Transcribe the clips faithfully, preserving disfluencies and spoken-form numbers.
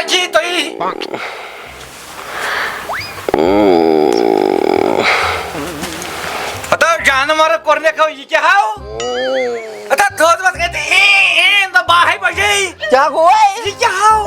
جی تُہۍ۔ ہتا جانور کوٚر مےٚ کھو، یہِ کیٛاہ ہاو؟ ہتا تھوٚد وَتھ گٔے تہٕ اے، اے، نہ باہے بجے۔ کیٛاہ گوٚو؟ یہِ کیٛاہ ہاو؟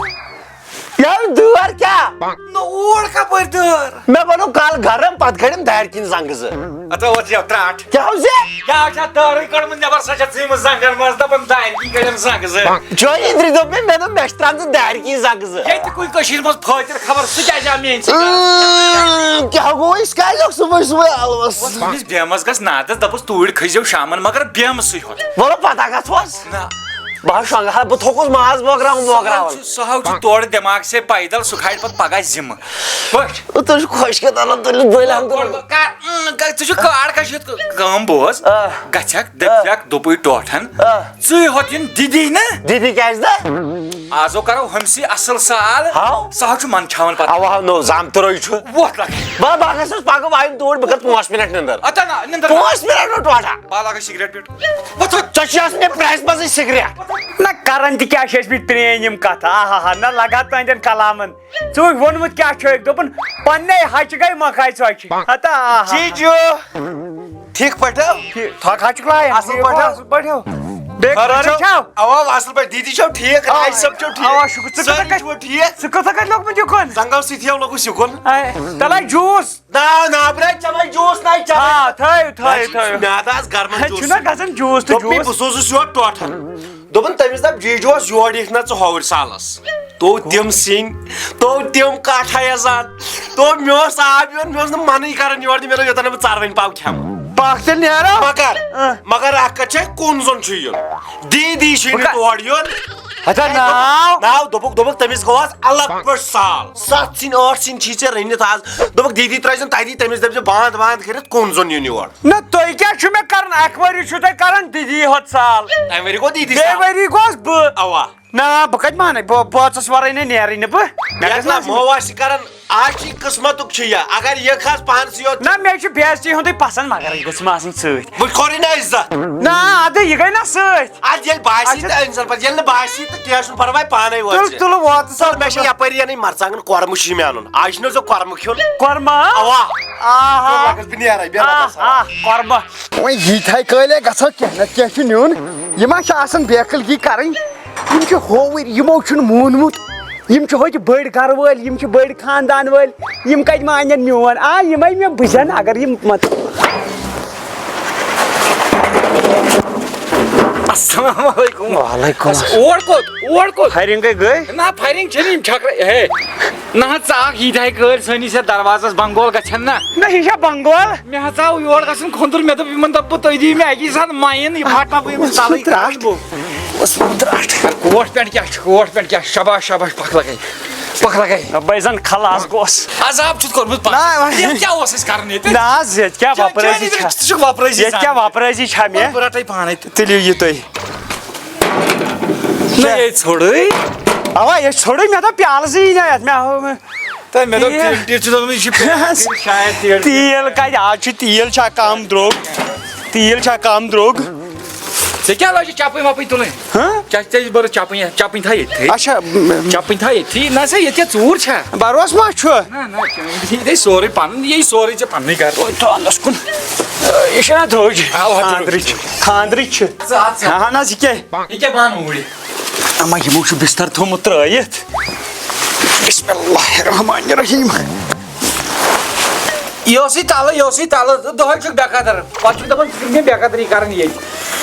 یارٕ دٲر کیٛاہ؟ نہ اوڑ کَپٲرۍ دٲر؟ مےٚ بَنوو کَل گرم، پَتہٕ کھٲلِم دارِ کِنۍ زنٛگہٕ زٕ۔ ہتا وَتھ یَو ترٛاٹھ۔ کیٛاہ ہاو زِ؟ کیٛاہ چھا دٲرٕے کٔڑمٕژ نٮ۪بر؟ سۄ چھےٚ ژھٕنمٕژ زنٛگن منٛز، دَپان دارِ کِنۍ کٔڑِم زنٛگہٕ زٕ۔ جویی اِندرِ دوٚپ مےٚ، مےٚ دوٚپ مےٚ چھِ ترٛامژٕ دارِ کِنۍ زنٛگہٕ زٕ۔ ییٚتہِ کُنہِ کٔشیٖرِ منٛز فٲطر خبر، سُہ کیٛازِ آو میٛٲنۍ سۭتۍ؟ اۭں، کیٛاہ گوٚو؟ أسۍ کیٛازِ لوٚگ صُبحٲے صُبحٲے آلوَس؟ أمِس بیمس گژھ نادس، دَپُس توٗرۍ کھٔسۍزیو شامن، مگر بیمسٕے ہوت۔ وَلہٕ پتہ گژھوس۔ نہ۔ بہٕ ہا شۄنٛگہٕ ہا، بہٕ تھوٚکُس ماز بٲگراوُن، سُہ ہاو بٲگراوُن۔ چھُ، سُہ ہاو چھُ تورٕ دٮ۪ماغ سے پیدل، سُہ کھالہِ پتہٕ پگاہ ذمہٕ۔ پٲٹھۍ۔ تُہۍ چھِو خۄش کران، تُلِو بٔلۍ ہن تُلِو۔ کر، اۭں، کر، ژٕ چھُکھ کاڈ کشیٖد کٲم بوز۔ آ۔ گژھکھ، آ۔ دٔپزٮ۪کھ، دوٚپُے ٹوٹھن۔ آ۔ ژٕے ہوت یِن دِدی نہ۔ دِدی کیٛازِ نہ؟ آزو کرو ہُمسٕے اصل سال۔ ہاو۔ سُہ ہا چھُ منٛدچھاوان پتہٕ۔ اوا، ہاو، نو زامتٕرے چھُ۔ وۄتھ لگے۔ بہٕ، بہٕ گژھس پگاہ وایُن توٗرۍ، بہٕ کرٕ پانٛژھ منٹ نِندٕر۔ اتا نہ، نِندٕر نہ۔ پانٛژھ منٹ نہٕ ٹوٹھا۔ بہٕ لگے سگریٹ پیوٚٹ۔ وۄتھ، وۄتھ۔ ژےٚ چھُے آسان مےٚ پرٛٮ۪س منٛزٕے سگریٹ۔ نہ کران تہِ کیٛاہ چھِ أسۍ بیٚیہِ پرٛٲنۍ یِم کتھٕ؟ آہا ہا، نہ لگہٕ ہا تُہنٛدٮ۪ن کلامن۔ ژٕ وٕچھ ووٚنمُت کیٛاہ چھُ أکۍ، دوٚپُن، پننے ہچہِ گٔے مۄکھاے ژۄچہِ۔ ہتا آہا۔ جی جو۔ ٹھیٖک پٲٹھۍ ہو؟ ٹھیٖک، تھکھ ہا چھُکھ لایان۔ اَصٕل ٹھیٖک پٲٹھۍ ہو؟ اَصٕل پٲٹھۍ ہو؟ بیٚیہِ خٲرٕے خٲرٕے چھو؟ چھو؟ اَوا، اَصٕل پٲٹھۍ۔ دیٖدی چھو ٹھیٖک؟ آ، راجہِ صٲب چھو ٹھیٖک؟ اَوا، شُکُر۔ ژٕ کِتھ سٲری پٲٹھۍ؟ چھِوٕ ٹھیٖک؟ ژٕ کِتھ پٲٹھۍ لوٚگمُت یُکُن؟ زنٛگو سۭتۍ ہیو لوٚگُس یُکُن۔ اے، تَلے جوٗس۔ نا، نا، برٛا، چمے جوٗس، نہ، چمے۔ آ، تھٲیِو، تھٲیِو، نہ، چھُ تھٲیِو۔ میادٕ آز گرمن ہے، جوٗس چھُنہ سۭتۍ۔ گژھان جوٗس تہٕ دوٚپمَے، جوٗس۔ بہٕ سوزُس یور ٹوٹھن۔ دوٚپُن، تٔمِس دَپ، جی جوس یور یِکھ نہ ژٕ ہوٚرۍ سالس۔ تو تِم سِنۍ، تو تِم کٹھ یزان، تو مےٚ اوس آب یِوان، مےٚ اوس نہٕ منٕے کران یور تہِ، مےٚ دوٚپ، یوٚتام نہٕ بہٕ ژروٕنۍ پاو کھٮ۪مہٕ۔ پکھ تیٚلہِ نیرو۔ مگر، اۭں۔ مگر اکھ کتھ چھےٚ، کُن زوٚن چھُ یُن۔ دیٖدی چھِ بہٕ نہٕ کا-، تور یُن۔ ہتا ناو۔ ناو دوٚپُکھ، دوٚپُکھ، تٔمِس گوٚو آز الگ پٲٹھۍ سال۔ ستھ سِنۍ، ٲٹھ سِنۍ چھی ژےٚ رٔنِتھ آز۔ دوٚپُکھ، دیٖدی ترٲیزن تتی، تٔمِس دٔپزِ بانٛد وانٛد کٔرِتھ، کُن زوٚن یُن یور۔ نہ، تُہۍ کیٛاہ چھُو مےٚ کران؟ اکہِ ؤری چھُو تُہۍ کران دیٖدی ہوت سال۔ امہِ ؤری گوٚو دیٖدی بیٚیہِ سال۔ ؤری گوس بہٕ۔ اوا۔ نہ، بہٕ کتہِ مانے؟ بہٕ، بہٕ ژس ورٲے نے نیرٕے نہٕ بہٕ۔ مےٚ یتھ گژھِ نا آسٕنۍ۔ مووا چھِ کران، آز چھِ قٕسمتُک چھُ یہِ۔ اگر یہِ کھس پانسٕے یوت۔ نہ، مےٚ چھُ بے عزتی ہُنٛدُے پسند، مگر یہِ گٔژھ مےٚ آسٕنۍ سۭتۍ۔ وۄنۍ کھورُے نا عزت۔ نہ، ادٕ یہِ گٔے نہ سۭتۍ۔ ادٕ ییٚلہِ باسی اچھا۔ تہٕ أنۍ زن پتہٕ، ییٚلہِ نہٕ باسی تہٕ کینٛہہ چھُنہٕ پرواے، پانے وٲژ تُل، یہِ۔ تُل ووت ژٕ۔ تُل، مےٚ چھِ یپٲرۍ یَنٕے مرژٕوانٛگن کۄرمہٕ چھُ مےٚ اَنُن۔ آز چھُنہٕ حظ ژےٚ کۄرمہٕ کھیوٚن؟ کۄرمہٕ؟ اوا۔ آہا۔ تُل لگس بہٕ نیرے، بیٚہہ رۄبس حوالہٕ۔ آہا، کۄرمہٕ۔ وۄنۍ ییٖتۍ ہاے کٲلۍ گژھو کینٛہہ نتہٕ کینٛہہ چھُ نیُن۔ یہِ ما چھِ آسان بیقٕلگی کرٕنۍ؟ یِم چھِ ہووٕرۍ، یِمو چھُنہٕ مونمُت۔ یِم چھِ ہوٚتہِ بٔڑۍ گرٕ وٲلۍ، یِم چھِ بٔڑۍ خاندان وٲلۍ۔ یِم کتہِ مانن میون؟ آ، یِمے مےٚ بٕزن، اگر یِم مت-، السلام علیکم۔ وعلیکم السلام۔ اور کوٚت؟ اور کوٚت؟ فایرنگ گٔے؟ نہ، فایرنگ چھنہٕ، یِم چھکرے۔ ہے، نہ حظ، ژٕ آکھ ییٖتہِ ہاے کٲلۍ سٲنِس یتھ دروازس بنگول گژھن نہ۔ نہ، یہِ چھا بنگول؟ مےٚ حظ آو یور گژھُن کھوٚنٛدُر، مےٚ دوٚپ یِمن دپہٕ بہٕ تُہۍ دِیِو مےٚ اکی ساتہٕ ماین، یہِ پھٹناو بہٕ ییٚمِس تلٕے ترٛٹھ۔ اوس دراٹھ۔ کوٹ پٮ۪ٹھ کیٛاہ چھُ؟ کوٹ پٮ۪ٹھ کیٛاہ چھُ؟ شاباش، شاباش، پکھ لگے، پکھ لگے۔ بے زن خلاص گوس۔ عذاب چھُتھ کوٚرمُت پتھ۔ نہ، وۄنۍ یہِ کیٛاہ اوس اَسہِ کرُن ییٚتہِ؟ نہ حظ، ییٚتہِ کیٛاہ چا-، وۄپرٲزی چٲنی چھا؟ ژٕ چھُکھ وۄپرٲزی ییٚتہِ کیٛاہ زانان۔ وۄپرٲزی چھا مےٚ؟ بہٕ رٹے پانے تہٕ۔ تُلِو یہِ تُہۍ۔ نہ، نہ۔ ییٚتہِ ژھوٚرُے۔ اوا، ییٚتہِ ژھوٚرُے، مےٚ دوٚپ پیالہٕ زٕ یی نہ یتھ، مےٚ ہٲو مےٚ۔ تہٕ مےٚ دوٚپ، تیٖل، تیٖل چھُ دوٚپمُت، یہِ چھُ فِلٹر شاید تیٖل۔ تیٖل کتہِ؟ آز چھُ تیٖل چھا کم درٛوگ؟ تیٖل چھا کم درٛوگ؟ ژےٚ کیٛاہ لٲجِتھ چپٕنۍ وپٕنۍ تُلٕنۍ؟ ہاں؟ کیٛاہ ژےٚ چھِ بٔرٕتھ چپٕنۍ؟ چپٕنۍ تھاو ییٚتھی۔ اچھا، م-، چپٕنۍ تھاو ییٚتھی۔ نہ سا، ییٚتہِ کیٛاہ ژوٗر چھا؟ بروسہٕ ما چھُ؟ نہ، نہ، یہِ چھُے سورُے پنُن، یہِ چھُے سورُے ژےٚ پننُے گرٕ۔ توتہِ تھاو اندس کُن۔ یہِ چھُنہ درٛوج؟ اوا، درٛوج۔ خانٛدرٕچ، خانٛدرٕچ چھِ۔ ژٕ اَژھ سا۔ اہن حظ، یہِ کیٛاہ؟ یہِ کیٛاہ بانہٕ وُڑِ؟ اما یِمو چھُ بستر تھوٚمُت ترٲیِتھ۔ بسم اللہ الرحمن الرحیم۔ یہِ اوسُے تَلہٕ، یہِ اوسُے تَلہٕ، دۄہَے چھُکھ بے قدر۔ پَتہٕ چھُکھ دَپان، ژٕ چھُکھ مےٚ بے قدری کَران ییٚتہِ۔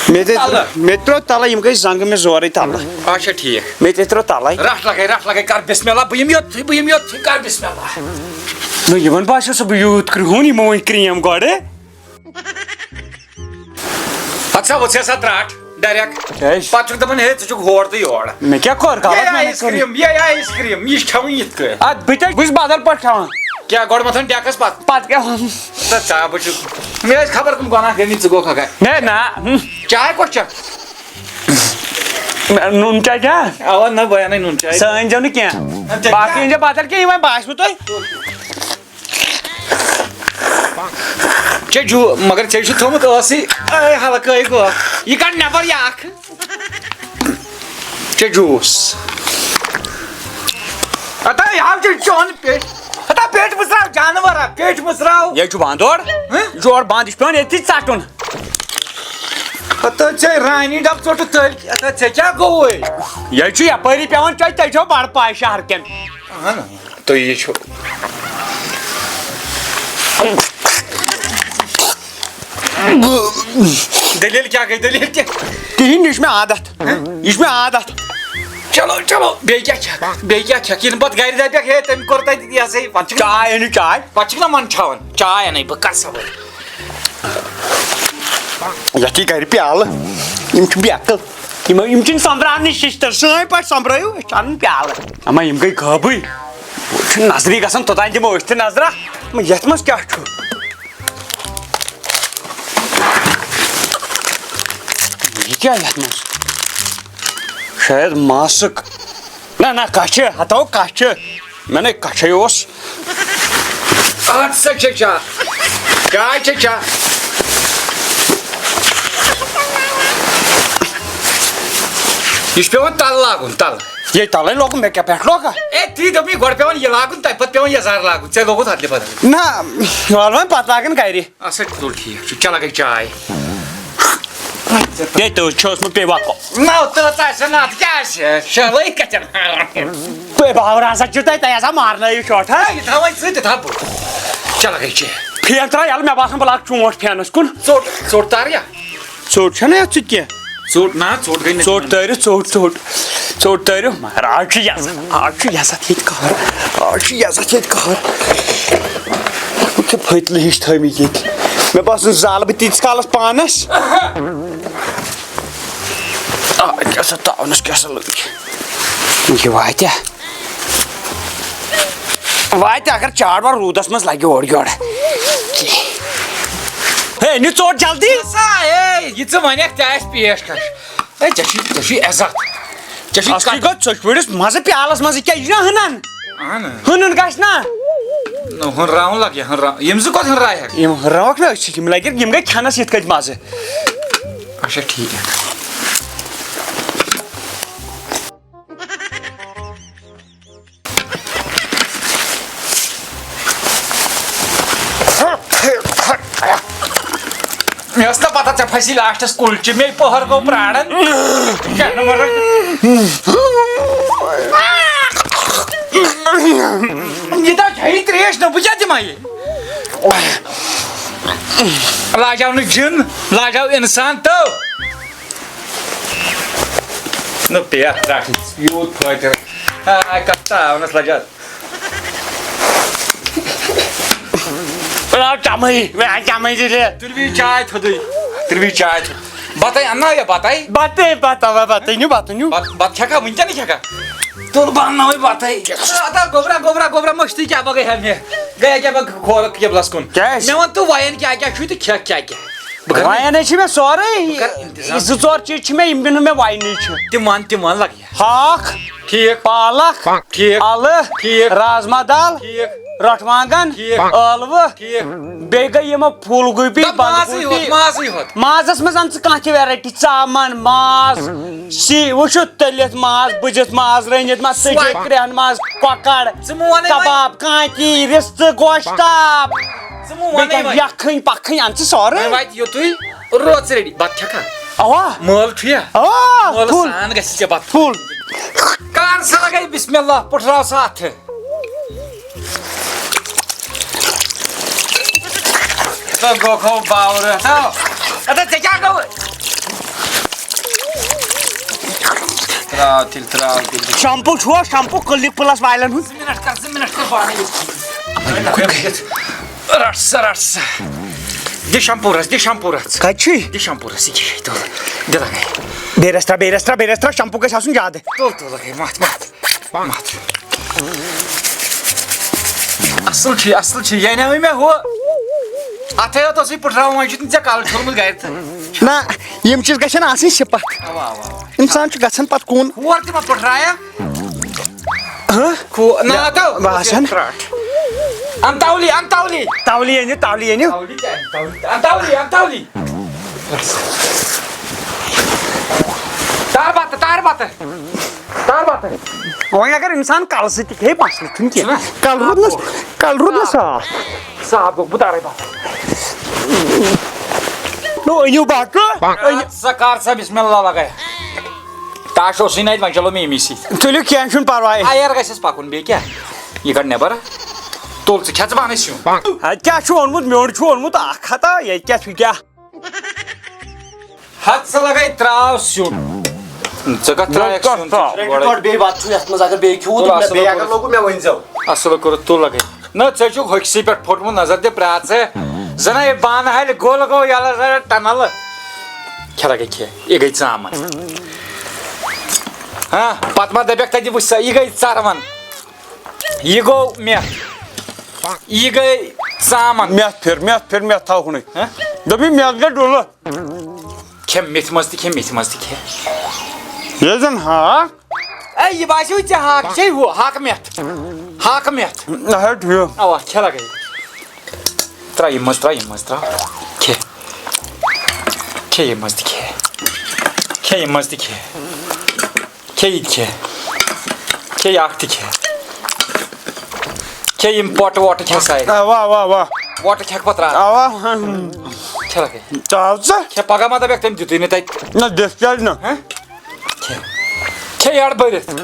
مےٚ تہِ، تَلہٕ۔ مےٚ تہِ ترٛوو تَلہٕ، یِم گٔے زنٛگہٕ مےٚ زورَے تَلہٕ۔ اچھا، ٹھیٖک۔ مےٚ تہِ ترٛوو تَلَے۔ رَٹھ لَگَے، رَٹھ لَگَے، کَر بسم اللہ، بہٕ یِمہٕ یوٚتتھٕے، بہٕ یِمہٕ یوٚتتھٕے، کَر بسم اللہ۔ نہ، یِمَن باسیو سُہ بہٕ یوٗت کرٛہُن، یِمو أنۍ کرٛیم گۄڈٕ۔ اَدٕ سا وٕژھ سا ترٛٹھ ڈایریکٹ۔ کیٛازِ؟ پَتہٕ چھُکھ دَپان، ہے، ژٕ چھُکھ ہور تہٕ یور۔ مےٚ کیٛاہ کوٚر غلط؟ یہِ مےٚ آیِس کوٚر کرٛیٖم، یہِ آیِس کرٛیٖم، یہِ چھِ کھٮ۪وٕنۍ یِتھ کٔنۍ۔ اَدٕ بہٕ تہِ، بہٕ چھُس بدل پٲٹھۍ کھٮ۪وان۔ کیٛاہ، گۄڈٕ مَتھان ڈٮ۪کَس پَتہٕ؟ پَتہٕ کیٛاہ وَنہٕ؟ تہٕ ژٕ ہا، بہٕ چھُس، مےٚ ٲسۍ خبر کٕم گۄناہ گٔمٕتۍ، ژٕ گوٚکھ ہا گَرِ۔ ہے نہ، ہُم۔ چاے کۄس چھےٚ؟ نوٗن چاے چھا؟ اَوا، نہ، بہٕ اَنَے نوٗن چاے۔ سۄ أنۍزیو نہٕ کینٛہہ۔ اَدٕ ژےٚ باقٕے کیٛاہ؟ أنۍزیو بدل کینٛہہ، یہِ وۄنۍ باسِوٕ تۄہہِ۔ چے جو، مگر ژےٚ چھُ تھوٚمُت ٲسٕے، اے، ہلکٲے گوٚو۔ یہِ کڑ نٮ۪بر یہِ اکھ۔ چے جوٗس۔ تیٚلہِ چون پیٚٹھ۔ ہتا پیٚٹھ مٕژراو جانور ہا، پیٚٹھ مٕژراو۔ یہِ چھُ باندور۔ ہہ؟ یہِ چھُ اورٕ بنٛد، یہِ چھُ پٮ۪وان ییٚتھی ژَٹُن۔ ہتا ژےٚ رانی ڈب ژوٚٹُ تٔلۍ، ہتا ژےٚ کیٛاہ گوٚوُے؟ یہِ چھُ یپٲری پٮ۪وان، تۄہہِ، تۄہہِ چھو بڑٕ پاے شہر کٮ۪ن۔ اہن۔ تُہۍ یہِ چھُ۔ دٔلیٖل کیٛاہ گٔے؟ دٔلیٖل کیٛاہ؟ کِہیٖنۍ، یہِ چھُ مےٚ عادت۔ یہِ چھُ مےٚ عادت۔ چلو، چلو، بیٚیہِ کیٛاہ کھٮ۪کھ؟ بیٚیہِ کیٛاہ کھٮ۪کھ؟ یِنہٕ پَتہٕ گَرِ دَپٮ۪کھ، "ہے، تٔمۍ کوٚر تَتہِ یہِ ہسا یہِ"، پَتہٕ چھِکھ نہ، چاے أنِو، چاے۔ پَتہٕ چھِکھ نہ منٛدچھاوان، چاے اَنَے بہٕ، کَر سا وۄنۍ۔ یَتھ یہِ گَرِ پیالہٕ، یِم چھِ بے عقل۔ یِم، یِم چھِنہٕ سۄمبراونٕے شِشتٕر، سٲنۍ پٲٹھۍ سۄمبرٲیِو، أسۍ چھِ اَنان پیالہٕ۔ اَما یِم گٔے غٲبٕے۔ چھُ نظری گژھان، توٚتام دِمو أسۍ تہِ نظرا۔ یَتھ منٛز کیٛاہ چھُ؟ یہِ کیٛاہ یَتھ منٛز؟ شاید ماسٕک۔ نہ، نہ، کَچھِ، ہَتو کَچھِ۔ مےٚ نے کَچھے اوس۔ اَدٕ سا چچا، چاے چچا۔ یہِ چھُ پٮ۪وان تَلہٕ لاگُن، تَلہٕ۔ یے تَلَے لوگُن، مےٚ کیٛاہ پٮ۪ٹھ لوگا؟ اے، تی دوٚپمَے، گۄڈٕ پٮ۪وان یہِ لاگُن، تَمہِ پَتہٕ پٮ۪وان یَزار لاگُن۔ ژےٚ لوگُتھ اَدلہِ بدل۔ نہ، وَلہٕ وۄنۍ پَتہٕ لاگَن گَرِ۔ اَسا تُل ٹھیٖک چھُ، چلو گٔے چاے۔ ہے، تُہۍ چھِو اوسمُت بیٚیہِ وَکو۔ نَو تہٕ ژٕ آسہِ نہٕ اَتھ کیٛاہ آسہِ؟ شٲلٕے کَتٮ۪ن؟ تُہۍ باورٕ ہسا چھِو تۄہہِ، تۄہہِ ہسا مارنٲیِو شاٹ، ہا؟ یہِ تھاوَے ژٕ تہِ تھاو بہٕ۔ چلو گٔے چاے۔ پھین ترٛاو یَلہٕ، مےٚ باسان بہٕ لاگہٕ چونٛٹھ پھینَس کُن۔ ژوٚٹ، ژوٚٹ تار یا؟ ژوٚٹ چھَنہ یَتھ سۭتۍ کینٛہہ؟ ژوٚٹ نا، ژوٚٹ گٔے نہٕ ژوٚٹ تِمن۔ تٲرِو، ژوٚٹ، ژوٚٹ، ژوٚٹ تٲرِو۔ مگر آز چھُ یَزتھ، آز چھُ یَزتھ ییٚتہِ قہر، آز چھُ یَزتھ ییٚتہِ قہر۔ وٕچھ ژےٚ پھٔتلہٕ ہِش تھٲومٕتۍ ییٚتہِ۔ مےٚ باسان زالہٕ بہٕ تیٖتِس کالَس پانَس۔ آ، کیٛاہ سا تاونَس کیٛاہ سا لٔگۍ۔ یہِ واتیٛا؟ واتہِ اگر چاڑ وار روٗدس منٛز لگہِ اورٕ یورٕ۔ ہے، أنِو ژوٚٹ جلدی۔ سا، ہے، یہِ ژٕ ونکھ تہِ آسہِ پیش کش۔ ہے، ژےٚ چھُے، ژےٚ چھُے عزت۔ ژےٚ چھُے اصلی کتھ۔ گوٚو ژۄچہِ پٲرِس مزٕ پیالس منٛز، یہِ کیٛاہ، یہِ چھُنہ ہٕنن؟ اہن۔ ہٕنُن گژھِ نا۔ نہ، ہُنراوُن لگہِ، ہُنرا-، یِم زٕ کوٚت ہُنراوِ ہٮ۪کھ؟ یِم ہُنراوکھ نہ أسۍ، یِم لگن، یِم گٔے کھٮ۪نس یِتھ کٔنۍ مزٕ۔ اچھا، ٹھیٖک۔ مےٚ ٲس نہ پتہ ژےٚ پھسی لاسٹس کُلچہِ، مےٚ پٔہر گوٚو پراران۔ کیٛاہ نمبر؟ یہِ تہ چھیی تریش نہ، بہٕ کیٛاہ دِمہٕ یہِ؟ لاجاو نہٕ جِن، لاجاو انسان تو۔ نہ پیٹھ رٹھ، یوٗت فٲطر۔ آ، کتھ تاونس لجا۔ آ، چمے، مےٚ آے چمے دِتھ۔ تُلوی چاے تھوٚدُے، تُلوی چاے تھوٚد۔ بتے انناو یا بتے؟ بتے، بتہٕ، بتہٕ، بتہٕ نیوٗ، بتہٕ نیوٗ۔ بت-، بتہٕ کھٮ۪کھا وٕنکٮ۪ن کھٮ۪کھا؟ تُل بہٕ انناوے بتے۔ آ، تا گوٚبرا، گوٚبرا، گوٚبرا، مٔشتٕے کیٛاہ بہٕ گٔے ہا مےٚ؟ گٔے کیٛاہ بہٕ کھورکھ قبلس کُن؟ کیٛازِ؟ مےٚ وَن تہٕ وَین کیٛاہ کیٛاہ چھُے تہٕ کھٮ۪کھ کیٛاہ کیٛاہ؟ بہٕ کَرٕ وَینَے چھِ مےٚ سورُے۔ بہٕ کَرٕ انتظام۔ زٕ ژور چیٖز چھِ مےٚ، یِم نہٕ مےٚ وَینٕے چھِ۔ تِم وَن، تِم وَن لَگہِ۔ ہاکھ، ٹھیٖک۔ پالک، ٹھیٖک۔ اَلہٕ، ٹھیٖک۔ رازما دال، ٹھیٖک۔ رۄٹھ وانٛگن، ٹھیٖک۔ ٲلوٕ، ٹھیٖک۔ بیٚیہِ گٔے یِمو پھول گوٗپی، دَپ مازٕے بنٛد یوت، گوٗپی۔ مازٕے یوت۔ مازَس منٛز اَن ژٕ کانٛہہ تہِ ویرایٹی، ژامَن، ماز، سی، وٕچھِو تٔلِتھ ماز، بٕزِتھ ماز، رٔنِتھ ماز، سُہ سُجہِ، کرٛٮ۪ہن ماز، کۄکَر، ژٕ مون وۄنۍ۔ کباب، کانتی، رِستہٕ، گۄشتاب، ژٕ مون بیٚیہِ کیٛاہ وۄنۍ۔ یَکھٕنۍ پَکھٕنۍ اَن ژٕ سورُے۔ وۄنۍ واتہِ یوٚتُے، روز ژٕ ریڈی۔ بَتہٕ کھٮ۪کھا؟ اَوا۔ مٲل چھُیا؟ اَوا، مٲلَس فُل۔ سان گژھِ ژےٚ بَتہٕ۔ فُل۔ کر سا لگے بسم اللہ، پٹھراو سا اتھٕ۔ تو گوکھو باورٕ۔ تو۔ اَدٕ ژےٚ کیٛاہ گوٚو؟ ترٛاو تیٚلہِ، ترٛاو تیٚلہِ۔ شمپو چھُوا؟ شمپو کلنک پلس والٮ۪ن ہُنٛد؟ زٕ منٹ کر، زٕ منٹ کر پانے۔ رٹ سا، رٹ سا۔ دِ شمپو رس، دِ شمپو رس۔ کتہِ چھُے؟ دِ شمپو رس، یہِ کیٛاہ چھُے؟ تُل، دِ لگے۔ بیٚیہِ رس ترٛاو، بیٚیہِ رس ترٛاو، بیٚیہِ رس ترٛاو، شمپو گژھِ آسُن زیادٕ۔ تُل، تُل لگے، متھ، متھ۔ متھ۔ اصل چھُ، اصل چھُ، یہِ اَنیٛاوٕے مےٚ ہُہ۔ اَتھے یوت اوسُے پٕٹھراوُن، وۄنۍ چھُتھ نہٕ ژےٚ کَلہٕ چھوٚلمُت گرِ تہٕ۔ نہ، یِم چیٖز گژھن آسٕنۍ صِفت۔ اَوا، اَوا، اَوا۔ اِنسان چھُ گژھان پَتہٕ کُن۔ ہور تہِ ما پٕٹھرایَکھ؟ ہہ؟ کھو-، نہ، نہ، تو، باسان۔ ترٛٹھ۔ اَن تَولی، اَن تَولی۔ تَولی أنِو، تَولی أنِو۔ تَولی کیٛاہ؟ تَولی، اَن تَولی، اَن تَولی۔ تار بَتہٕ، تار بَتہٕ۔ تار بتہٕ۔ وۄنۍ اگر انسان کلہٕ سۭتۍ تہِ کھیٚیہِ، مسلہٕ چھُنہٕ کینٛہہ۔ چھُنہ؟ کلہٕ روٗد نہٕ، کلہٕ روٗد نہٕ صاف۔ صاف گوٚو، بہٕ تارے بتہٕ۔ نو، أنِو بتہٕ۔ أنِو۔ ژٕ کر سا بسم اللہ لگے۔ تاش اوسُے نہٕ اَتہِ، وۄنۍ چلو مےٚ ییٚمی سۭتۍ۔ تُلِو، کینٛہہ چھُنہٕ پرواے۔ اَیَر گژھٮ۪س پَکُن، بیٚیہِ کیٛاہ؟ یہِ کَڑ نٮ۪بر۔ تُل، ژٕ کھےٚ ژٕ پانَے سیُن۔ اَتہِ کیٛاہ چھُ اوٚنمُت؟ مےٚ اوٚن چھُ اوٚنمُت اَکھ ہَتھا، ییٚتہِ کیٛاہ چھُ کیٛاہ؟ ہَتھ ژٕ لَگَے ترٛاو سیُن۔ ژٕ کَتھ ترٛایَکھ سیُن؟ ژٕ چھُکھ رٔٹِو گۄڈَے۔ گۄڈٕ بیٚیہِ بَتہٕ چھُ یَتھ منٛز، اگر بیٚیہِ کھیوٚو تُل، تہٕ مےٚ اَصٕل بیٚیہِ کوٚرُتھ۔ اگر لوٚگوُ، مےٚ ؤنۍزیو۔ اَصٕل کوٚرُتھ، تُل لَگَے۔ نہ، ژےٚ چھُکھ ہوٚکھسٕے پٮ۪ٹھ پھوٚٹمُت، نظر دِ پرٛاژٕ۔ زَنہٕ یہِ بانہٕ ہَلہِ گوٚل گوٚو یَلہٕ زَنہٕ ٹَنَلہٕ۔ کھےٚ لَگَے کھےٚ، یہِ گٔے ژامَن۔ ہاں، پَتہٕ ما دَپٮ۪کھ تَتہِ وٕچھ سا، یہِ گٔے ژَروَن۔ یہِ گوٚو مٮ۪تھ۔ یہِ گٔے ژامَن۔ مٮ۪تھ پھِر، مٮ۪تھ پھِر، مٮ۪تھ تھاو کُنُے۔ ہہ؟ دوٚپمَے مٮ۪تھ گٔے ڈُلہٕ۔ کھےٚ میٚتھِ منٛز تہِ کھےٚ، میٚتھِ منٛز تہِ کھےٚ۔ ییٚلہِ زَن ہاکھ۔ اے، یہِ باسیٚو ژےٚ ہاکھ، یہِ چھے ہُہ، ہاکہٕ مٮ۪تھ۔ ہاکہٕ مٮ۪تھ۔ اچھا، ٹھیٖک۔ اَوا، کھےٚ لَگَے۔ ترٛاو یہِ منٛز، ترٛاو یہِ منٛز، ترٛاو۔ کھےٚ۔ کھےٚ یہِ منٛز تہِ کھےٚ۔ کھےٚ یہِ منٛز تہِ کھےٚ۔ کھےٚ یہِ تہِ کھےٚ۔ کھےٚ یہِ اَکھ تہِ کھےٚ۔ کھےٚ یِم پۄٹہٕ وۄٹہٕ کھےٚ سارے۔ اَوا، اَوا، اَوا۔ وۄٹہٕ کھٮ۪کھ پَتہٕ راتھ۔ اَوا۔ کھےٚ لَگَے۔ ژاو ژٕ؟ کھےٚ پَگاہ ما دَپٮ۪کھ تٔمۍ دیُتُے نہٕ تَتہِ۔ نہ، دِس کیٛازِ نہٕ؟ ہہ؟ کھےٚ۔ کھےٚ یَڈ بٔرِتھ۔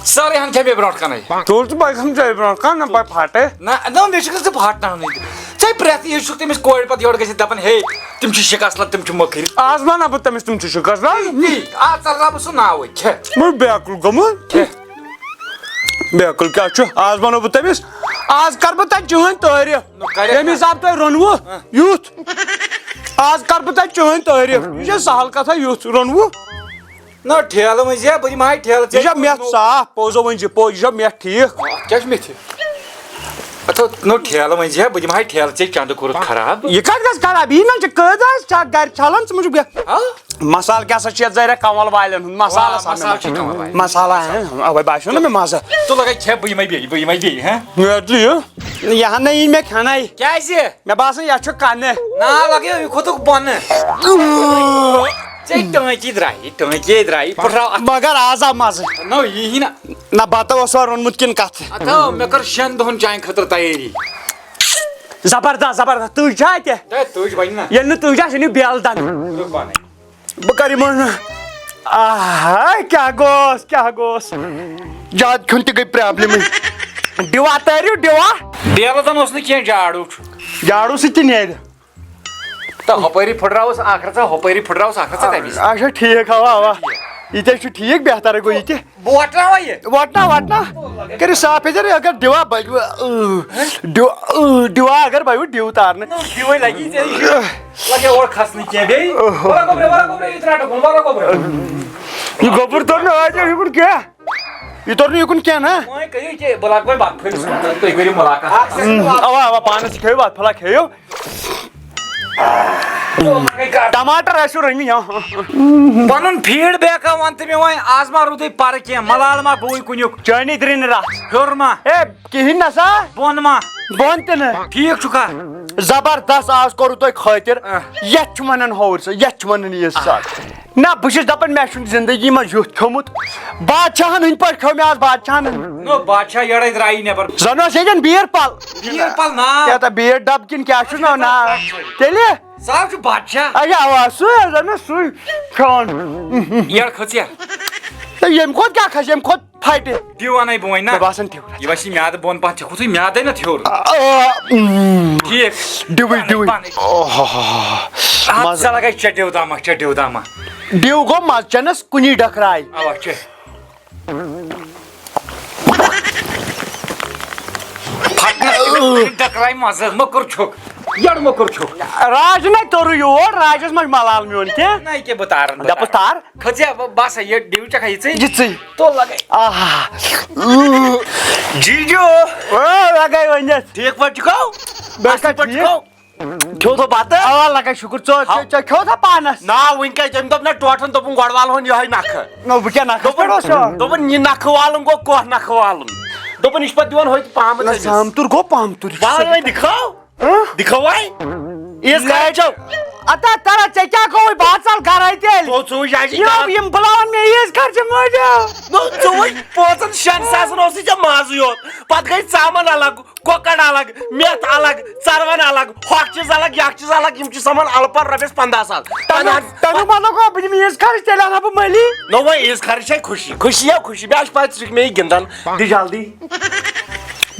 سٲرٕے ہَن کھےٚ مےٚ برونٛٹھ کَنَے۔ تُل تہٕ بہٕ کھٮ۪مہٕ ژےٚ برونٛٹھ کَنہٕ، نہ بہٕ پھَٹہٕ۔ نہ، نہ، مےٚ چھُکھ نہٕ ژٕ پھاٹناونٕے تہِ۔ ژےٚ پرٛٮ۪تھ، یہِ چھُکھ تٔمِس کورِ پَتہٕ یورٕ گٔژھِتھ دَپان، ہے، تِم چھِ شِکَس لَد، تِم چھِ مٔکٕرۍ۔ آز وَنہٕ بہٕ تٔمِس، تِم چھِ شِکَس لَد۔ تی، آز ژَلہٕ ہا بہٕ سُہ ناوٕے، کھےٚ۔ بہٕ بیقل گوٚمُت۔ کھےٚ۔ بیقل کیٛاہ چھُ؟ آز وَنو بہٕ تٔمِس، آز کَرٕ بہٕ تَتہِ چٲنۍ تعٲریٖف۔ نہ، کَرٮ۪کھ ییٚمہِ نہ۔ حِساب تۄہہِ روٚنوُ، ہہ۔ یُتھ۔ آز کَرٕ بہٕ تۄہہِ چٲنۍ تعٲریٖف۔ یہِ چھےٚ سَہَل کَتھا، یُتھ روٚنوُ۔ نہ، ٹھیلہٕ مٔنٛزۍ ہا، بہٕ دِمہٕ ہاے ٹھیلہٕ ژےٚ۔ یہِ چھا مٮ۪تھ صاف؟ پوٚز ہا ؤنۍ زِ پوٚز، یہِ چھا مٮ۪تھ ٹھیٖک؟ اَتھ کیٛاہ چھُ مٮ۪تھِ؟ اَتھ ہا، نہ، ٹھیلہٕ مٔنٛزۍ ہا، بہٕ دِمہٕ ہاے ٹھیلہٕ ژےٚ، چَندٕ کوٚرُتھ خراب۔ یہِ کَتہِ گژھِ خراب؟ یہِ نہ چھِ قٲعدٕ، اَسہِ چھا گَرِ چھَلان، ژٕ مہٕ چھُکھ بیٚہہ۔ ہا؟ مصالہٕ کیٛاہ سا چھُ یَتھ زَریا کَنٛول والٮ۪ن ہُنٛد؟ مصالہٕ وا، آسان مصالہٕ نہ چھِ کَنٛول والٮ۪ن۔ مصالہٕ، ہہ، اَوَے باسیٚو نہ مےٚ مَزٕ۔ ژٕ لَگَے کھےٚ، بہٕ یِمَے بیٚیہِ، بہٕ یِمَے بیٚیہِ، ہہ؟ مےٚ تہِ یہِ۔ یہِ ہَن نہ یی مےٚ کھٮ۪نَے۔ کیٛازِ؟ مےٚ باسان، یَتھ چھُ کَنہِ۔ نا لَگیو، یہِ کھوٚتُکھ بۄنہٕ۔ ژےٚ ٹٲنٛکی درٛایہِ، ٹٲنٛکی درٛایہِ، پھٕٹراو اَتھ۔ مگر آز آو مَزٕ۔ نو، یی نہ۔ نہ، بَتہٕ اوسا روٚنمُت کِنہٕ کَتھٕ؟ اَتھ آو، مےٚ کٔر شٮ۪ن دۄہَن چانہِ خٲطرٕ تیٲری۔ زبردست، زبردست۔ تُج چھا اَتہِ؟ ہے، تُج بَنہِ نہ۔ ییٚلہِ نہٕ تُج آسہِ، أنِو بیل دَنٛد۔ تُل پانَے۔ بہٕ کَرٕ یِمَن۔ آہا، کیٛاہ گوٚوس، کیٛاہ گوٚوس؟ زیادٕ کھیوٚن تہِ گٔے پرٛابلِمٕے۔ ڈِوا تٲرِو، ڈِوا۔ بیلہٕ زَن اوس نہٕ کینٛہہ، جاڑوٗ چھُ۔ جاڑوٗ سۭتۍ تہِ نیرِ۔ تہٕ ہُپٲری پھٕٹراوُس اکھ رژھا، ہُپٲری پھٕٹراوُس اکھ رژھا تَمہِ وِزِ۔ اچھا، ٹھیٖک، اَوا، اَوا۔ یہِ تہِ چھُ ٹھیٖک، بہترٕے گوٚو یہِ تہِ۔ بہٕ وۄٹراوَے یہِ۔ وۄٹنا، وۄٹنا۔ کٔرِو صاف، ییٚتٮ۪ن اگر ڈِوا بَجہِ، اۭں، ڈِوا، اۭں، ڈِوا اگر بَجہِ، ڈِو تارنہٕ۔ نہ، ڈِوَے لَگی ژےٚ، یہِ چھُ لَگہِ اورٕ کھَسنہٕ کینٛہہ۔ بیٚیہِ اوہو۔ وَلہ گوٚبرے، وَلہ گوٚبرے، یہِ ترٛاو ڈُکُن، وَلہ گوٚبرے۔ یہِ گوٚبُر توٚر نہٕ آز یِکُن کینٛہہ۔ یہِ توٚر نہٕ یِکُن کینٛہہ، نہ؟ وۄنۍ کٔرِو یہِ کیٛاہ، بہٕ لاگہٕ وۄنۍ بَتہٕ پھٔلِس کُن، تُہۍ کٔرِو مُلاقات۔ اَوا، اَوا، پانَس تہِ کھیٚیِو، بَتہٕ پھوٚلہ کھیٚیِو۔ ٹماٹر آسِو رٔنۍ مٕتۍ، ہاں، ہاں۔ پنُن feedback وَن تہٕ مےٚ وۄنۍ، آز ما روٗدُے پَرٕ کینٛہہ، ملال ما گوٚوُے کُنیُک؟ چٲنی درٛنہِ رَژھ۔ ہیوٚر ما؟ ہے، کِہیٖنۍ نہ سا۔ بۄن ما؟ بۄن تہِ نہٕ۔ ٹھیٖک چھُکھا؟ زبردست، آز کوٚروٕ تۄہہِ خٲطِر۔ آہ۔ یَتھ چھُ وَنان ہور سا، یَتھ چھُ وَنان یہِ سا۔ نہ، بہٕ چھُس دَپان، مےٚ چھُنہٕ زِندگی منٛز یُتھ کھیوٚمُت۔ بادشاہَن ہٕنٛدۍ پٲٹھۍ کھیوٚو مےٚ آز بادشاہَن ہٕنٛدۍ۔ نو، بادشاہ یَڑَے درٛایی نٮ۪بَر۔ زَن اوس ییٚتٮ۪ن بیٖر پَل۔ بیٖر پَل ناو۔ کیٛاہ تھا بیٖر ڈَبہٕ کِنہٕ کیٛاہ چھُس ناو؟ ناو۔ تیٚلہِ؟ سُہ حظ چھُ بادشاہ۔ اچھا، اَوا، سُے حظ، اَنہٕ سُے کھیوٚن۔ یَڑ کھٔژ یا؟ تہٕ ییٚمہِ کھۄتہٕ کیٛاہ کھَسہِ، ییٚمہِ کھۄتہٕ پھٹہِ۔ ڈِو اَنَے بہٕ وۄنۍ نا۔ مےٚ باسان ڈِو۔ یہِ وَسہِ میٛادٕ بۄن پَہَن، ژےٚ کھوٚتُے میٛادَے نہ تھیوٚر۔ آ، اۭں۔ ٹھیٖک۔ ڈِوٕے، پَنٕے، ڈِوٕے۔ پَنٕے۔ اوہ، ہا، ہا، ہا۔ اَتھ مَزٕ۔ ژٕ لَگَے چےٚ ڈِو دامہ، چےٚ ڈِو دامہ۔ ڈِو گوٚو مَزٕ چَنَس کُنی ڈَکھراے۔ اَوا، چےٚ۔ پھَٹنَس ڈَکھراے مَزٕ، مٔکٕر چھُکھ۔ یَڑ مٔکٕر چھُکھ۔ راج نَے توٚرُے یور، راجَس ما چھُ مَلال میون کینٛہہ؟ نَے کیٛاہ، بہٕ تارَن، بہٕ دَپُس تارَن۔ تار۔ کھٔژ یا، بہٕ، بہٕ ہسا یہِ ڈِو چکھا یِژٕے۔ یِژٕے۔ تو لگے۔ آہا۔ جیجو۔ او، لگے ؤنِتھ۔ ٹھیٖک پٲٹھۍ چھُکھو؟ بہٕ اَصٕل چھُسا پٲٹھۍ ٹھیٖک؟ چھُکھو؟ کھیوٚو تو بَتہٕ؟ اَوا، لگے شُکُر۔ ژٕ، ہاو۔ ژےٚ، ژےٚ کھیوٚو تھا پانَس؟ نا، وٕنۍ کَتہِ؟ تٔمۍ دوٚپ نہ، ٹوٹھَن دوٚپُن، گۄڈٕ والہٕ ہون یِہوٚے نَکھٕ۔ نہ، بہٕ کیٛاہ نَکھَس دوٚپُن، پٮ۪ٹھ اوسا؟ دوٚپُن، یہِ نَکھٕ والُن گوٚو کۄہ نَکھٕ والُن۔ دوٚپُن، یہِ چھُ پَتہٕ دِوان ہوٚتہِ پامہٕ نہ، تٔمِس۔ زامتُر گوٚو پامتُر، یہِ چھُ وَلہٕ سیوٚدُے وۄنۍ کَتھ۔ دِکھاو۔ ہہ؟ دِکھاو وۄنۍ۔ عیٖذ خان چھو۔ اتا ترا، ژےٚ کیٛاہ گوٚوُے؟ بہٕ ہا ژَلہٕ گَرَے تیٚلہِ۔ گوٚو، ژٕ وٕچھ، اَسہِ چھِ یِم، گَرَس یِم بُلاوَن مےٚ عیٖذ خرچہِ موٗجوٗب۔ نو، ژٕ وٕچھ، پانٛژَن شٮ۪ن ساسَن اوسُے ژےٚ مازٕے یوت۔ پَتہٕ گٔے ژامَن الگ، کۄکَر الگ، مٮ۪تھ الگ، ژَروَن الگ، ہۄکھ چیٖز الگ، یَکھ چیٖز الگ، یِم چھِ سَمان اَلہٕ پَلہٕ رۄپیَس پنٛداہ ساس۔ تَمیُک، تَمیُک مطلب گوٚو، بہٕ دِمہٕ عیٖذ خرٕچ، تیٚلہِ اَنہٕ ہا بہٕ مٔلی۔ نو، وۄنۍ عیٖذ خرٕچ چھےٚ خوشی، خوشی یا خوشی، بیٚیہِ چھِ پَتہٕ ژٕ چھُکھ مےٚ یہِ گِنٛدان۔ دِ جلدی۔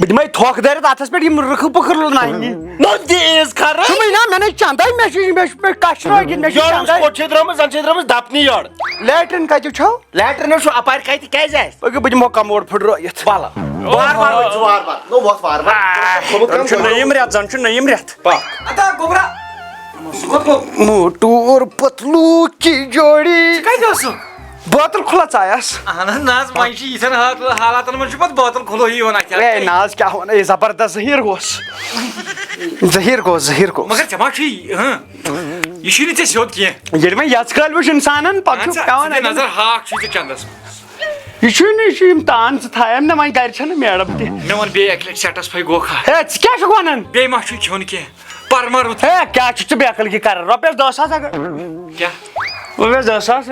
بہٕ دِمے تھۄکھ دٲرِتھ اَتھَس پٮ۪ٹھ، یِم رٕکھٕ پٕکھٕ لَنہِ۔ نو، دِ عیٖذ خرٕچ۔ تِمَے نا، مےٚ نے چَندَے، مےٚ چھُ، مےٚ چھُ، مےٚ کَچھِ روگِن، مےٚ چھُ یورٕ چَندَے۔ کوٚت چھِ درٛامٕژ؟ زَن چھِ درٛامٕژ دَپنہِ یورٕ۔ لیٹرِن کَتہِ چھُو؟ لیٹرِن حظ چھُ اَپارِ کَتہِ، کیٛازِ آسہِ؟ بہٕ بہٕ دِمو کَموڈ پھٕٹرٲیِتھ۔ وَلہٕ۔ وارٕ وارٕ وٲتۍ زِ، وارٕ وارٕ۔ نو، وۄتھ وارٕ وارٕ۔ آ، کھوٚمُت زَن کَم چھُ گۄڈٕ؟ نٔیِم رٮ۪تھ، زَن چھُ نٔیِم رٮ۪تھ۔ پَکھ۔ اَدا گوٚبرا، سُہ کوٚت گوٚو؟ موٹو اور پتلو کی جوڑی۔ ژٕ کَتہِ اوسُکھ؟ بوتل کھُلا ژایس۔ اہن حظ، نہ حظ، وۄنۍ چھِ یِتھٮ۪ن حال-، حالاتن منٛز چھُ پتہٕ بوتل کھُلو ہی یِوان اَتھِ۔ اے نہ حظ، کیٛاہ وَنہٕ، اے زبردست زہیٖر گوس۔ زہیٖر گوس، زہیٖر گوس۔ مگر ژےٚ ما چھُے، ہاں، یہِ چھُے نہٕ ژےٚ سیوٚد کینٛہہ۔ ییٚلہِ وۄنۍ یَژھ کٲلۍ وٕچھ اِنسانن، پَتہٕ اہن چھُ سا، پٮ۪وان ژٕ دِ اَمیُک۔ نظر، ہاکھ چھُے ژےٚ چندس منٛز۔ یہِ چھُے نہٕ، یہِ چھُ یِم تان ژٕ تھایَن نہ، وۄنۍ گرِ چھَنہٕ میڈم تہِ۔ مےٚ ووٚن بیٚیہِ اَکہِ لَٹہِ سٮ۪ٹٕسفاے گوکھا؟ ہے، ژٕ کیٛاہ چھُکھ وَنان؟ بیٚیہِ ما چھُے کھیوٚن کینٛہہ؟ پَرٕ مَرُتھ۔ ہے، کیٛاہ چھُکھ ژٕ بے عقلگی کران؟ رۄپیَس دَہ ساس اگر۔ کیٛاہ؟ رۄپیَس دَہ ساس۔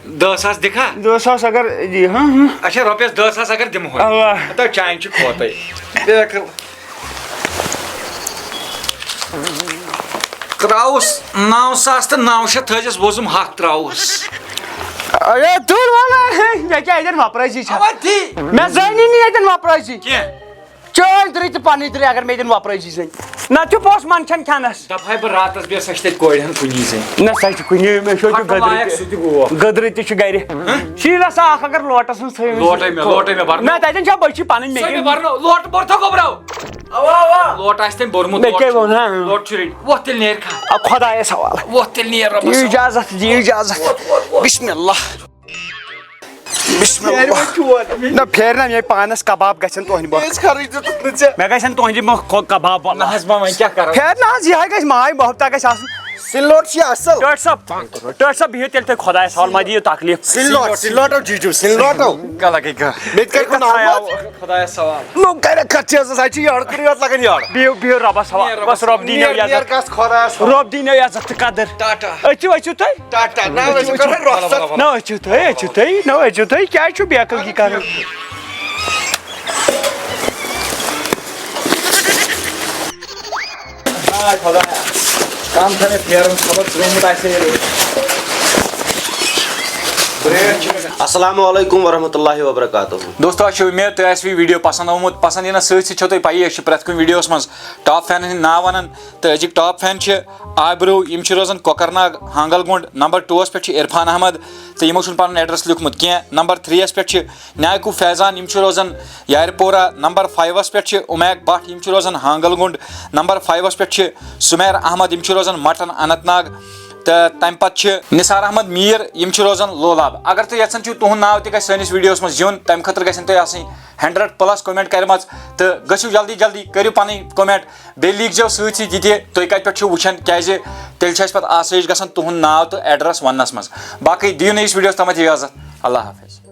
دَہ ساس دِکھا؟ دَہ ساس اگر، جی، ہاں، ہاں۔ اچھا، رۄپیَس دَہ ساس اگر دِمہوے۔ اَوا۔ ہتا چانہِ چھِ کھوتَے۔ بے عقل۔ ترٛاوُس نَو ساس تہٕ نَو شیٚتھ تھٲیزٮ۪س وۄزُم ہَتھ ترٛاوُس۔ اے، دوٗر وَلا، مےٚ کیٛاہ ییٚتٮ۪ن وۄپرٲسی چھےٚ؟ اَوا دی۔ مےٚ زٲنی نہٕ ییٚتٮ۪ن وۄپرٲسی۔ کینٛہہ۔ چٲنۍ درٕے تہٕ پنٕنۍ درٕے اگر مےٚ دِن وۄپرٲے زی زٔنۍ۔ نہ تہِ پوس من چھَنہٕ کھٮ۪نَس۔ دَپہٕ ہاے بہٕ راتَس بیٚہہ، سۄ چھِ تَتہِ کورِ ہَن کُنی زٔنۍ۔ نہ سۄ چھِ کُنی، مےٚ چھُ ہَٹہٕ لایق گٔدرٕ تہِ۔ سُہ تہِ گوٚو۔ گٔدرٕ تہِ چھُ گَرِ۔ ہہ؟ شیٖلَس اَکھ اگر لوٹَس منٛز تھٲیِو۔ لوٹَے مےٚ، لوٹَے مےٚ بَرنو۔ نہ تَتٮ۪ن چھا بٔچھی پَنٕنۍ مےٚ سۄے مےٚ کیٛاہ؟ بَرنو، لوٹہٕ بوٚرتھو گوٚبرو۔ اَوا، اَوا۔ لوٹہٕ آسہِ تٔمۍ بوٚرمُت، مےٚ لوٹہٕ کیٛاہ چھُ، ووٚن، ہہ؟ لوٹہٕ چھُ رٔٹۍ۔ وۄتھ تیٚلہِ نیرِ کھا۔ آ، خۄدایَس حوالہٕ۔ وۄتھ تیٚلہِ نیر رۄبَس دِیِو حوالہٕ۔ اِجازت، دِیِو اِجازت۔ وۄتھ، وۄتھ، وۄتھ۔ بِسمِ اللہ۔ بِسمِ پھیرِ اللہ۔ وۄنۍ چون۔ نہ، پھیرِ نہ، میٛانہِ پانَس کباب گژھن تُہنٛدِ باپتھ۔ مےٚ ٲسۍ خرٕچ دیُتمُت نہٕ ژےٚ۔ مےٚ گژھن تُہنٛدِ مۄکھ کو-، کباب وَلہٕ۔ نہ حظ، وۄنۍ، وۄنۍ کیٛاہ کَرو؟ پھیرِ نہ حظ، یِہوٚے گژھِ محبت تہِ گژھِ آسُن۔ سِلوٹ چھِ اَصٕل۔ ٹٲٹھۍ صٲب، ٹٲٹھۍ صٲب، بِہِو تیٚلہِ تُہۍ خۄدایَس حوالہٕ، مہ دِیِو تکلیٖف۔ سِلوٹ، سِلوٹو جی جی، سِلوٹو۔ کَلہٕ گٔے گٔ۔ مےٚ تہِ کَرِ کُنہِ حالات۔ خۄدایَس حوالہٕ۔ نو کَرٮ۪کھ کَتھ چیٖزَس، اَتہِ چھِ یٲر کُنہِ یوت لَگان یٲر۔ بِہِو، بِہِو رۄبَس حوالہٕ۔ نیر بَس رۄبَس رۄب دِیِنو نیر، نیر عزت۔ کَس خۄدایَس حوالہٕ۔ رۄب دِیِنو عزت تہٕ قدٕر۔ ٹاٹا۔ أژِو، أژِو تُہۍ۔ ٹاٹا، نہ، أسۍ چھِ کران رۄخصت۔ نہ، أژِو تُہۍ، أژِو تُہۍ، نہ، أژِو تُہۍ، کیٛازِ چھُو بے عقلی کران؟ آے خۄدایا، کم چھےٚ مےٚ پھیرُن، خبر ترٛوومُت آسہِ ہے۔ السلام علیکم ورحمۃ اللہ وبرکاتہ۔ دوستو، اَسہِ چھِ اُمید تۄہہِ آسِوٕ یہِ video پسنٛد آمُت۔ پسنٛد یِنَس سۭتۍ سۭتۍ چھو تۄہہِ پَیی، أسۍ چھِ پرٛٮ۪تھ کُنہِ videoہَس منٛز top fanن ہٕنٛدۍ ناو وَنان۔ تہٕ أزِکۍ top fan چھِ آبرو، یِم چھِ روزان کۄکرناگ ہانگل گونڈ۔ نمبر ٹوٗوَس پٮ۪ٹھ چھِ عرفان احمد، تہٕ یِمو چھُنہٕ پَنُن address لیوٗکھمُت کینٛہہ۔ نمبر تھرٛیٖیَس پٮ۪ٹھ چھِ نیاکو فیضان، یِم چھِ روزان یارپورہ۔ نمبر فایِوَس پٮ۪ٹھ چھِ عمیق بٹ، یِم چھِ روزان ہانگل گونڈ۔ نمبر فایِوَس پٮ۪ٹھ چھِ سُمیر احمد، یِم چھِ روزان مٹن اننت ناگ۔ تہٕ تَمہِ پَتہٕ چھِ نثار احمد میٖر، یِم چھِ روزان لولاب۔ اگر تُہۍ یَژھان چھِو تُہُنٛد ناو تہِ گژھِ سٲنِس videoہَس منٛز یُن، تَمہِ خٲطرٕ گژھن تۄہہِ آسٕنۍ hundred plus comment کَرِمَژ۔ تہٕ گٔژھِو جلدی جلدی، کٔرِو پَنٕنۍ comment۔ بیٚیہِ لیٖکھزیو سۭتۍ سۭتۍ یہِ تہِ تُہۍ کَتہِ پٮ۪ٹھ چھِو وٕچھان، کیٛازِ تیٚلہِ چھِ اَسہِ پَتہٕ آسٲیِش گژھان تُہُنٛد ناو تہٕ address وَننَس منٛز۔ باقٕے دِیِو نٔیِس videoہَس تامَتھ اِجازت۔ اللہ حافظ۔